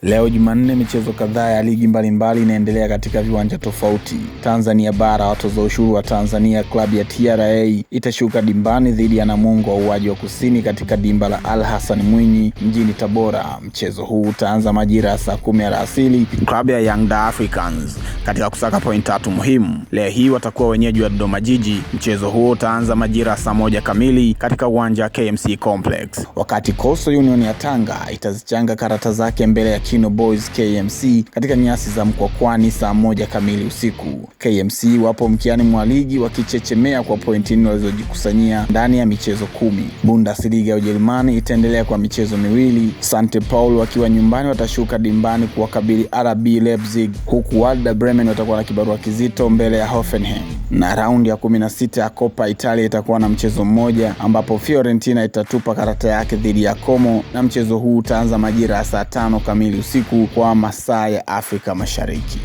Leo Jumanne, michezo kadhaa ya ligi mbalimbali inaendelea katika viwanja tofauti. Tanzania Bara, watoza ushuru wa Tanzania, klabu ya TRA itashuka dimbani dhidi ya Namungo wa Uwaji wa Kusini katika dimba la Al Hassan Mwinyi mjini Tabora. Mchezo huu utaanza majira ya saa 10 alasiri. Klabu ya Young Africans katika kusaka point 3 muhimu leo hii watakuwa wenyeji wa Dodoma Jiji. Mchezo huo utaanza majira ya saa 1 kamili katika uwanja wa KMC Complex, wakati Coastal Union ya Tanga itazichanga karata zake mbele ya Kino Boys KMC katika nyasi za Mkwakwani saa 1 kamili usiku. KMC wapo mkiani mwa ligi wakichechemea kwa pointi 4 walizojikusanyia ndani ya michezo 10. Bundesliga ya Ujerumani itaendelea kwa michezo miwili. St Paul wakiwa nyumbani watashuka dimbani kuwakabili RB Leipzig, huku Werder Bremen watakuwa na kibarua kizito mbele ya Hoffenheim. Na raundi ya 16 ya Coppa Italia itakuwa na mchezo mmoja ambapo Fiorentina itatupa karata yake dhidi ya Como, na mchezo huu utaanza majira ya saa 5 kamili usiku kwa masaa ya Afrika Mashariki.